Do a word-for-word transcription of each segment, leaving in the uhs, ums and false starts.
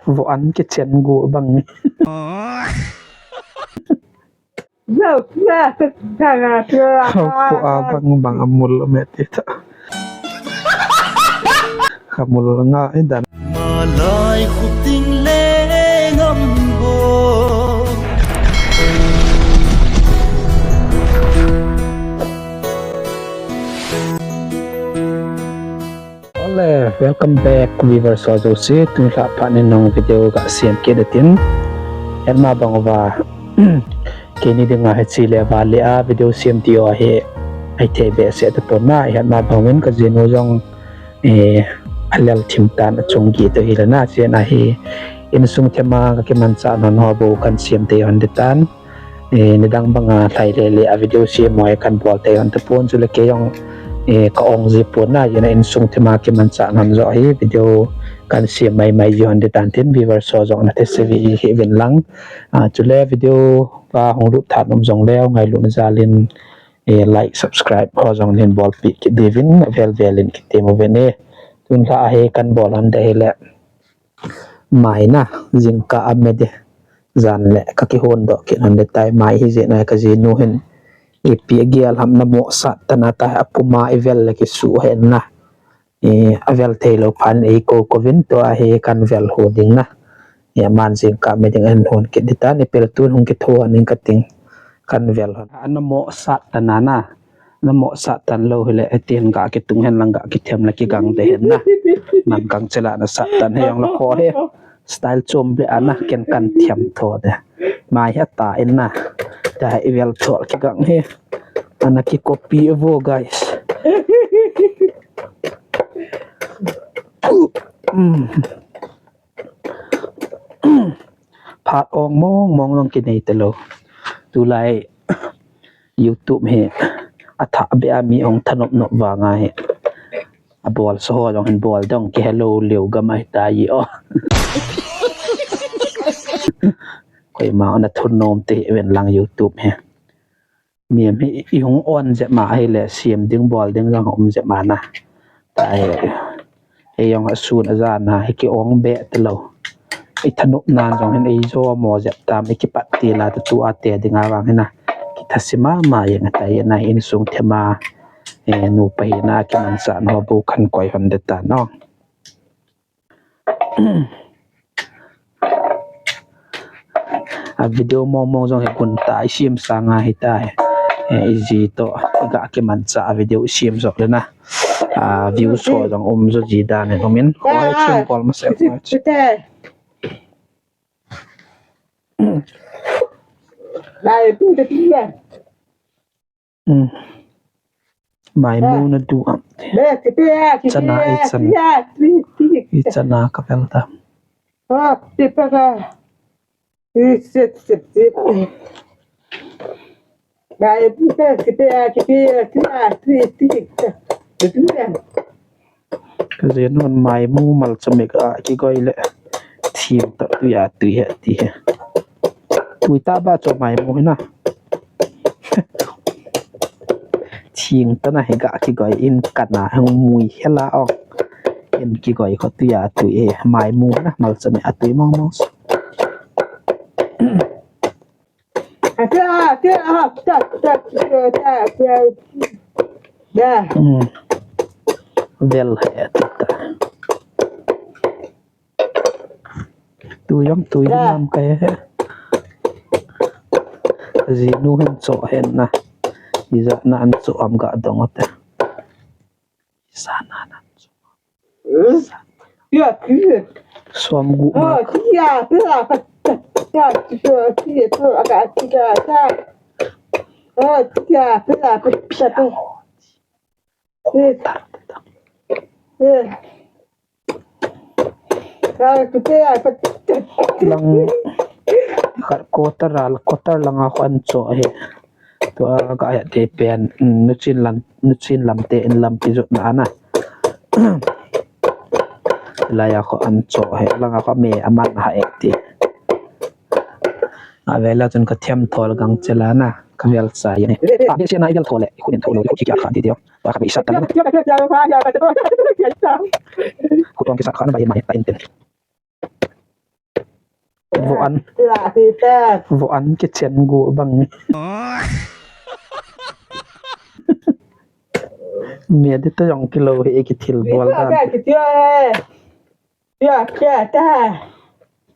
Vo an kichen gu bang ni. Vo a bang bang amul me ti ta. Amul nga i dan. Malai khuting le ngam bo. Ole, welcome back viewers ho jouse. Tun lha phat in nung video ga siam kit ding tin. Hetma bang uva keini dinga hiche le vale a video siam diu ahi. Ahi thei behseh tapon na, hetma bang uvin ka jinu jong, eh, alel thim tan achung gih toh hile na, chena hi insung thema ka kimanchah non ho bou kan siam tei hon ding tan. Eh, nidang banga lhai le le a video siam mo e kan bol tei hon tapon chule kei jong, eh, ka ong ji pon na, jina insung thema kimanchah non jo hi video kan siam mai mai ji hon ding tan tin viewers ho jong na thei se vi hi vin lang. Ah, chule video ka hung lut tha nom jong le ngailut na jal in, eh, like, subscribe ho jong hin bolpi kit diuvin avel vel in kitem uvin e. Tun lha ahi kan bol hon ding hile. Mai na, jingkah a me ding. Jan le ka kihon doh kit hon ding tai mai hi jeh na ka jinu hin. Ipi agel ham na mo sat tan a ta apuma i vel le kisu hen na. Eh, avel thei lou phat in ei kou kou vin tua hi kan vel ho ding na. Eh, aman jingkah me ding ahin hon kit ding tan, i pel tun hung kitho hon in ka ting kan vel hon. Ana mo sat tan a na. Na mo sat tan lou hile, eh, tin ga kitung hen lang ga kithem la kigang de hen na. Man gang chela na sat tan he jong la kho he. Style chom be ana ken kan thiam tho de. Mai ha ta in na. Ta i vel tho kigang he. Ana ki copy vo guys. Mm. Phat ong mong mong jong kinei talou. Tulai YouTube hi athah beh a mi ong thanop nop vang ahi. Abol sa ho jong hin bol dong kihelou leu gam ahi tai o. Koima ana thunom te ven lang YouTube hi. Mihem hi i hung on jep ma ahile, siam ding bol ding jong um jep ma na. Tahi, ei jong asun ajan a hi ki ong be talou. I thanop nan jong hin ei jo mo jep tam, i kipat til a ta tu a te ding a vang hin a. Kitha si mama jeng a tahi na insung thema, eh, nupa hi na kimanchah no bu kan koi hon ding tan o. A video mong mong jong hi kun ta i siam sanga hi ta hi. Eh, i ji toh, i ga kimanchah a video i siam jok le na. A view so jong um jo ji dan in um in. Ko hai chim kol ma se ko. Dai, tu te ti ya. Hmm. Mai mu na du am. Chana i chan. I chana ka vel ta. Ka jeh nun mai mu mal chami ka kigoi le thim ta tui a tui he ti he. Tui ta ba cho mai mu hi na. Thim ta na hi ga kigoi in kana hung mui he la ong. In kigoi kho tui a tui he mai mu na mal chami a tui mong mong. Hmm. Vel he ta. Tu jong tu jong nam kai he. Jinu hin cho hen na. Ija na an cho am ga dong te. Sana na. Som gu ma. Lang khat quarter a, quarter langa kho an cho ahi. Tua ka he te pen, mm, nuchin lam, nuchin lam te in lampi jot na ana. Laiya kho an cho he, langa kho me aman ha e ti. Avela chun ka thiam thol gang chela na, ka vel sa ye ne. A, be se na i vel thol le, i khun in thol lo, i khun ki kya khan ti dio. Ba ka be sa ta na. Khutong ki sa khan ba ye ma ye ta in ten. Vo an. Vo an kichen gu bang ni. Mi adi ta jong kilo hi kithil bol dan. Tia, tia, tia, ta.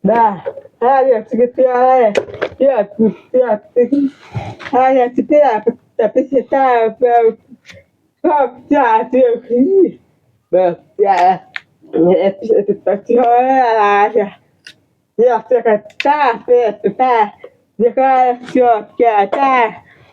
Da. Ha, ya, tia, tia, tia, tia. Ha, ya, tia, ta, tia, tia, tia, tia, tia. Ba, tia. Ya, tia, tia, tia, tia, tia. Ya, tia, ka, ta, tia, tia. Ya, ka, tia, tia, ta.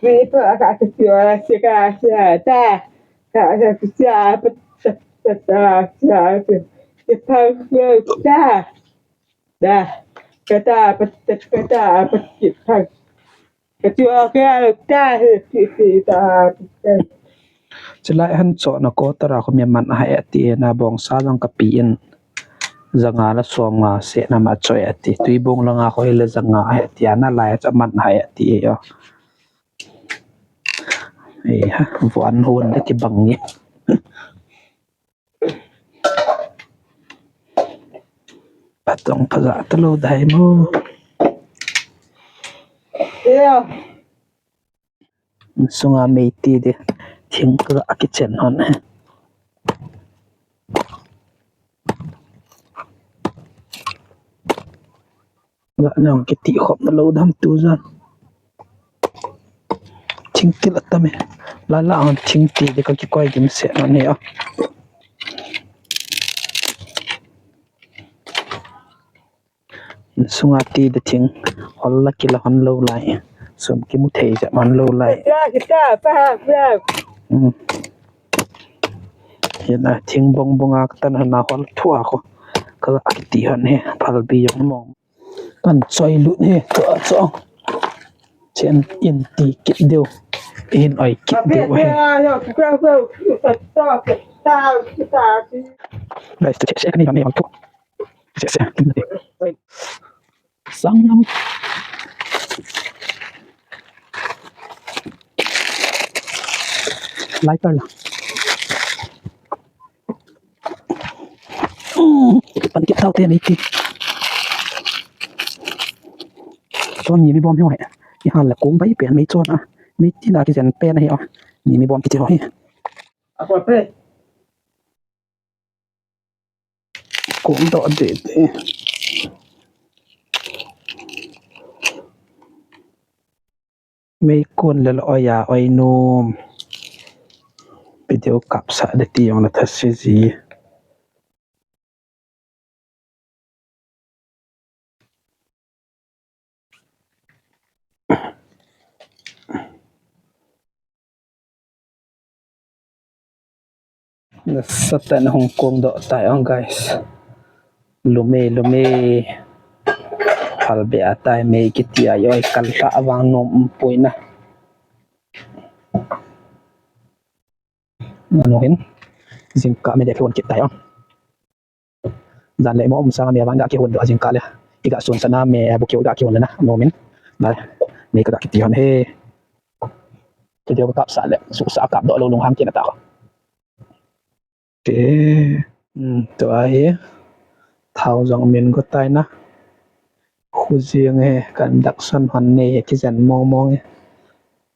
Ni, tia, ka, tia, tia, tia, tia. Ka, tia, tia, tia, tia, tia, tia. Tia, tia, tia. Da. Ka, ta, pa, ta, ka, ta, pa, tia, tia. Chulai han cho na ko tara ko mi man hai ati na bong sa jong ka pi in. Janga la som nga se na ma choi ati. Tui bong la nga ko le janga hai ati na lai cha man hai ati yo. Ei ha, vuan hon de ki bang ni. Patong phaja talou dai mo. Sunga mei ti de. Thing ka kichen hon he. La nang kiti khop na lo dam tu jan. Thingtil atam e. La la ang thingtil de ka kikoi gim se na ne a. Sunga ti de thing. Hol la kila hon lo lai. Sum kimu thei ja hon lo lai. Kita, kita, pa, pa. Hmm. Hina thing bong bong a katan hana hol thua ko. Ka kiti hon he. Phalbi jong mong. Kan choi lut hi, to a cho. Chen in ti kit deu. In oi kit deu hi. Guys, to che che kan ni kan ni oi to. Che che. Sang nam. Lighter la. Pan kit tau te nei ti. Chon mi mi bom hi ho he. I hal la kong bai pen mei chon a. Mei ti la kijen pen hi o. Mi mi bom kiti ho he. A ko pe. Kong do de de. Mei kon le lo oya oi nom. Video kapsa de ti jong la thase ji. Nasatah in hung kong doh tai ong guys. Lume, lume. Phalbe a tai mei kiti a joi kal hla vang nom um poi na. Nanu hin. Jingkah me de kihon kit tai ong. Jan le mo um sanga me vang ga kihon doh jingkah le. Iga sun sana me bu kiu ga kihon le na. Nomin. Nai. Me ka ga kiti hon he. Video ka kap sa le. Su sa kap doh lo lung hang kina ta ko. Te. Hmm, tua hi. Thao jong min go tai na. Khu jing he kan dak san hon ne he kijen mong mong he.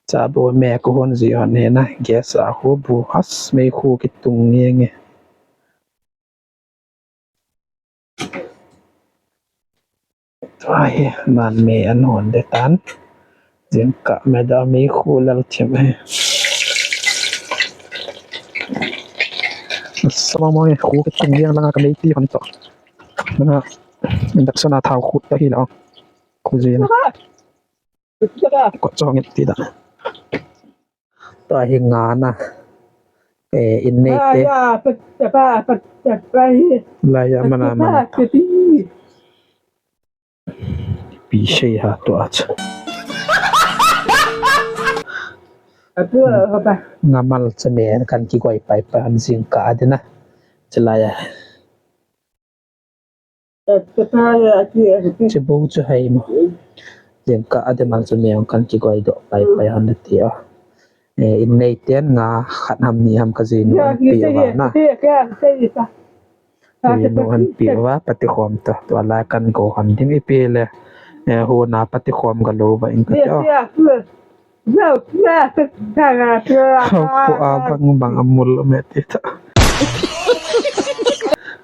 Cha bo me ko hon ji hon he na. Gas a khu bu has me khu kitung nge nge. Ai, man me an hon de tan. Jingkah me da me khu lal thim he. Sama mo khu ke tung yang langa ka me ti hon to. Langa induction a thao khu ta hi la. Khu jin. Ko chong it ti da. Tua hi nga na. Eh, in nei te. Lai a mana mana. Pi sei ha tua cha. Nga mal cha me kan kigoi pai pai han jingkah a de na. Chulai a. Che bo chu hai mo. Jingkah a de mal chu me ong kan kigoi doh pai pai hon de ti a. Eh, in nei ten nga khat ham ni ham ka jin pi a na. Tui nu han pi uva, pati khom to. Tua lai kan go han ding ipi le. Eh, hu na pati khom ga lo va in ka to. Ko a bang bang a mul me ti ta.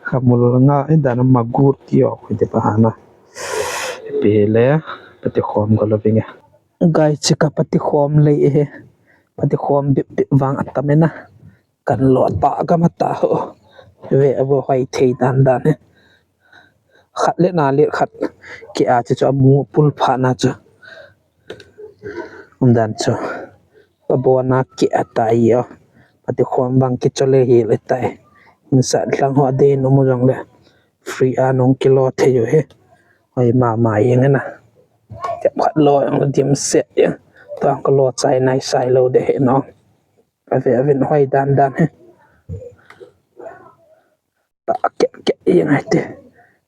Ka mul nga i dan a magur ti o ko ti pa hana. Ipi le, pati khom ga lo vinge. Gai chika pati khom le e. Pati khom bip bip vang atam e na. Kan lo ta gam ta ho. Ve avo hoi thei dan dan he. Khat le na le khat. Ki a chu chu amu pul pha na chu. Um dan chu. Abo na ki a ta i o. Pati khom bang ki cho le hi le tai. Insa thlang ho de no mu jong le. Free a nung ki lo thei u he. Hoi ma ma yeng na. Tep khat lo jong le dim se yeng. Tua ko lo chai nai sai lo de he no. Ave, ave, hoi dan dan he. Ta ke, ke, yang ai te.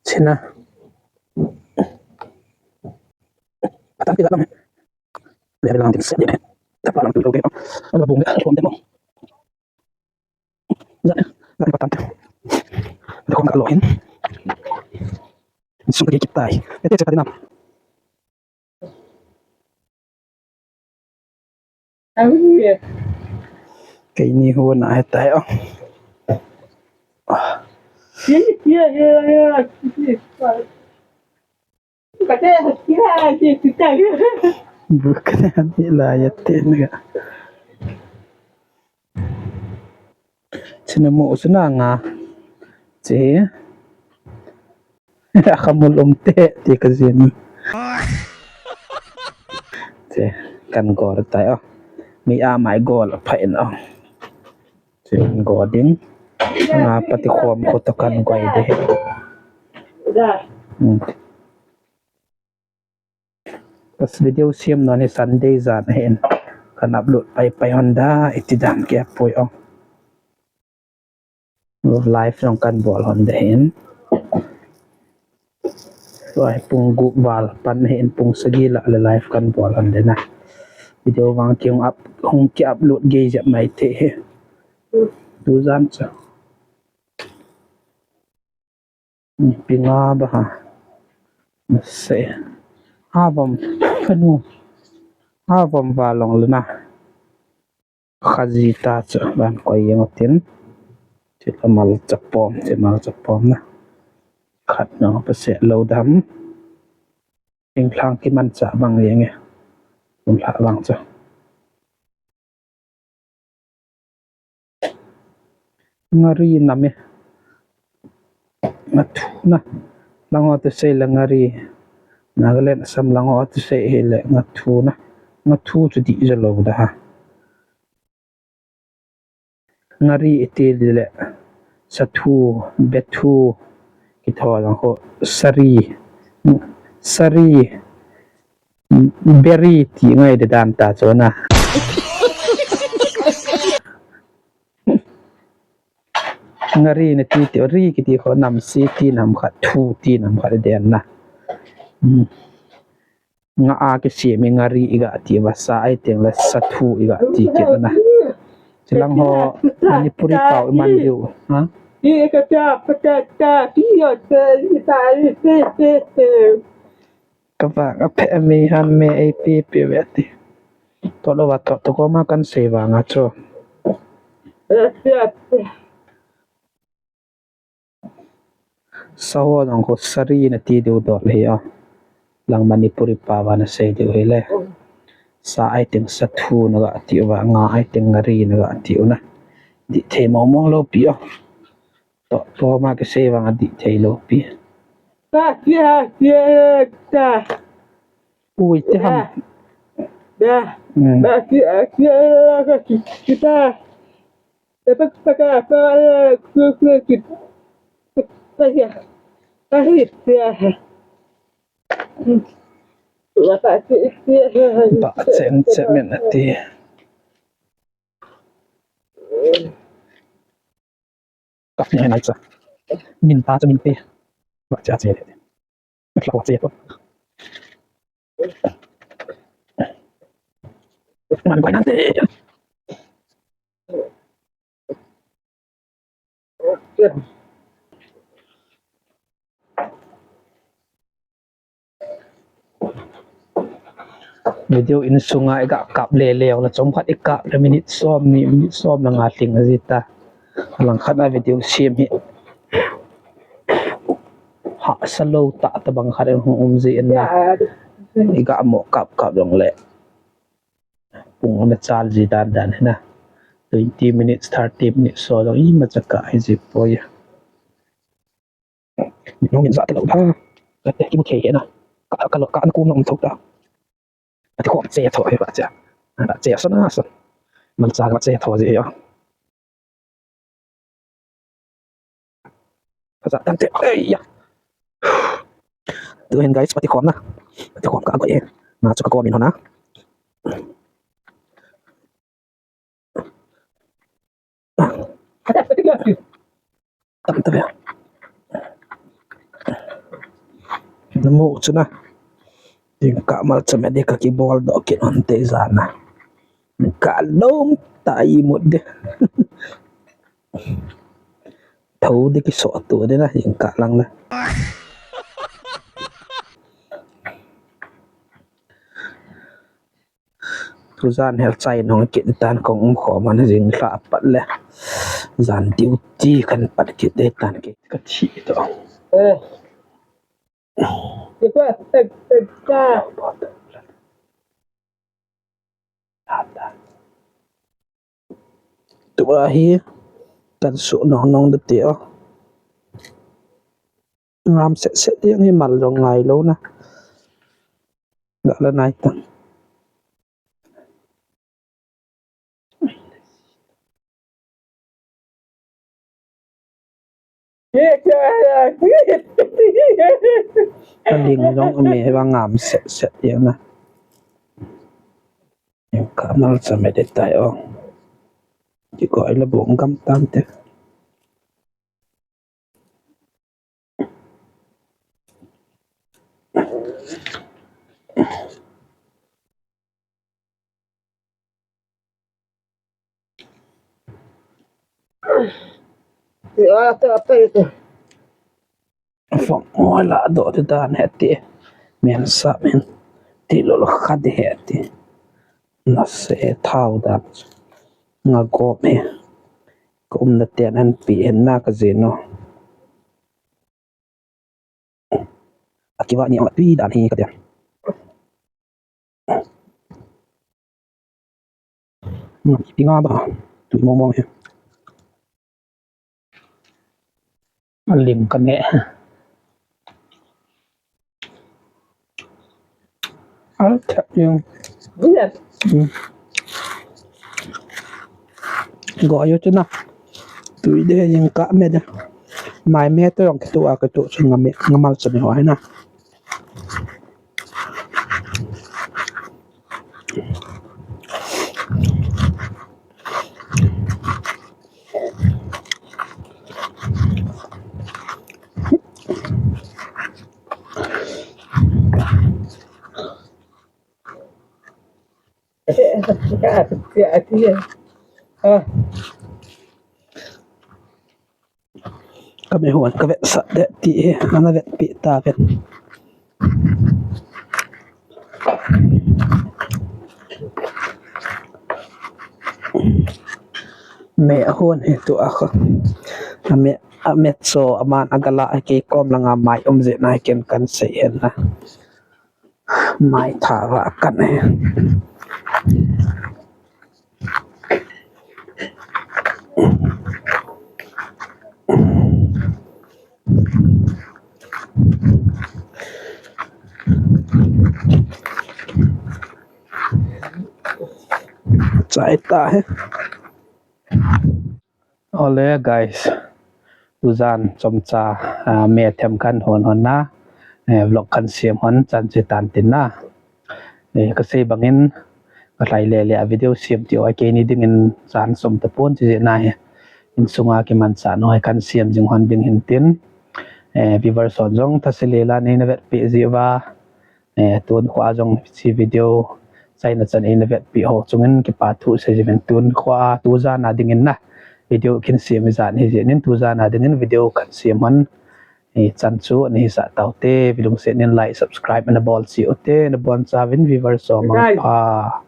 China. Atan ti lang. Le lang din se de. Ta pa lang tu ke. Ala bung de, ala bung de mo. Ja, ja, patan te. Ko ka lo hin. Sung ke kitai. Ete che ka dinam. Keini hu na he tai o. Bu ka ni la ya te na. China mo u china nga. Che. Akhamul um te ti ka jin. Che kan gol tai o. Mi a mai gol pha in o. Che kan gol ding. Nga pati khom ko to kan goi de. Hmm. Kas video siam non hi Sunday jan ahin. Kan upload pai pai hon da, iti dan ke poi o. Live jong kan bol hon de hin. Tua hi pung gup val pan hin pung sagi lah le live kan bol hon de na. Video vang ki hung up, hung ki upload gei jep mai te hi. Tu jan cha. Pinga ba ha. Mase. Havom kanu. Havom valong lena. Khaji ta chu ban koi yeng tin. Chila mal chapom, chila mal chapom na. Khat na pa se lo dam. Ting thlang ki man cha bang yeng e. Tum thla bang cha. Ngari nam e. Nga thu na. Lang ho tu sei la ngari. Nagaland Assam lang ho tu sei he le nga thu na. Nga thu chu di jo lo da ha. Ngari iti le. Sathu, bethu. Kitho lang ho. Sari. Sari. Beri ti ngai de dan ta chona. Ngari na ti ti ri kiti ho nam si ti nam khat thu ti nam khat den na. Hmm. Nga a ke si mi ngari iga ti va sa ai teng la sathu iga ti ke na. Chilang ho Manipuri pau iman diu. Ha? Ti ka ta pa ta ta ti yo te ta te te te. Ka vang a phe a mei han me ei pi pi ve ti. To lo va to to ko ma kan sei vang a cho. Saho nong ko sari na ti diu dol hi a. Lang Manipuri pa va na sei diu hi le. Sa ai ting sathu na ga ti va nga ai ting ngari na ga ti u na. Di thei mo mo lo pi a. To, to ma ke sei vang a di thei lo pi. Ta, tia, tia, ta. Ui, te ham. Da. Hmm. Ba, tia, tia, ka, ki, ki, ta. Ta, pa, pa, ka, pa, ku, ku, ki. Pa, tia. Pa, tia. Hmm. Ba, pa, tia, tia. Ba, chen, chen, men, ati. Kap ni hai nai cha. Min ta cha min te. Wa cha che le. Wa cha che to. Man koi nan te. Video insunga iga kap lele, la chomkhat ikap le minute som ni, minute som le nga lhing jita. Alangkhat a video sem hi hahsa lou tah tabang khat hung um jin na. Iga mo kap kap jongle pung na chal ji dan dan hi na. Twenty minutes, thirty minutes so jong imacha kah hi ji poi. Min jong min ja talou da. Kate kimu thei hi na. Ka, ka lo, ka na kum na um thou ta. Ati khom che tho hi ba cha. Ba che sa na sa. Malcha ba che tho ji hi. Ka ja tante. Ei ya. Tu hin guys, pati khom na. Pati khom ka koi e. Na chu ka khom in ho na. Tam tam ya. Namu chu na. Jingkah malcha me de ka kibol doh kit hon te jan a. Ka lom ta imut de. Thou de kiso tu de na jingkah lang le. Tujan hel chai nong kit tan kong um khom an jing lha pat le. Jan duty kan pat kit de tan ke ka thi to. Eh. Ipa, eh, eh, ta. Tua hi kan su nong nong de ti o. Ngam set set yang hi mal jong ngai lou na. Ga la nai ta. Aling jong ame va ngam set set yang na. Ka malcha me de tai o. Ki ko ai la bong gam tam te. Fong mo la do te dan he ti. Men sa men ti lo lo kha de he ti. Na se thau dan. Nga go me. Ka um na ten an pi hen na ka jeno. Akiva ni ong tui dan hi ka dia. Pinga ba tu mong mong hi. Alim ka ne. Al thap yung. Go ayo tu na. Tui de yung ka me de. Mai me to yung kitu a kitu su nga me nga malcha me ho ai na. Ka me hon ka vetsah de ti hi, ana vetpi ta vet. Me hon hi tu a kha. A me, a me cho aman a gala a kei kom langa mai um je na ken kan sei hen na. Mai tha va kan he. Chai ta he. Ole guys, tujan chomcha, ah, me them kan hon hon na, eh, vlog kan siam hon chan che tan tin na. Eh, ka sei bangin, ka lai le le a video siam ti o, keini dingin jan som tapon chi na he. Insunga kimancha no he kan siam jing hon ding hin tin. Eh, viewers hon jong thase le la nei na vetpi ji va. Eh, tun khua jong si video, chaina chan eina vetpi ho chungin kipa thu sei jingin tun khua tujan a dingin na. Video kin siam jan hi jingin tujan a dingin video kan siam hon. Hichan chu ana hisah taute, vilungset in like, subscribe ana bol cheh ute, nabonchauvin viewers ho mangpha.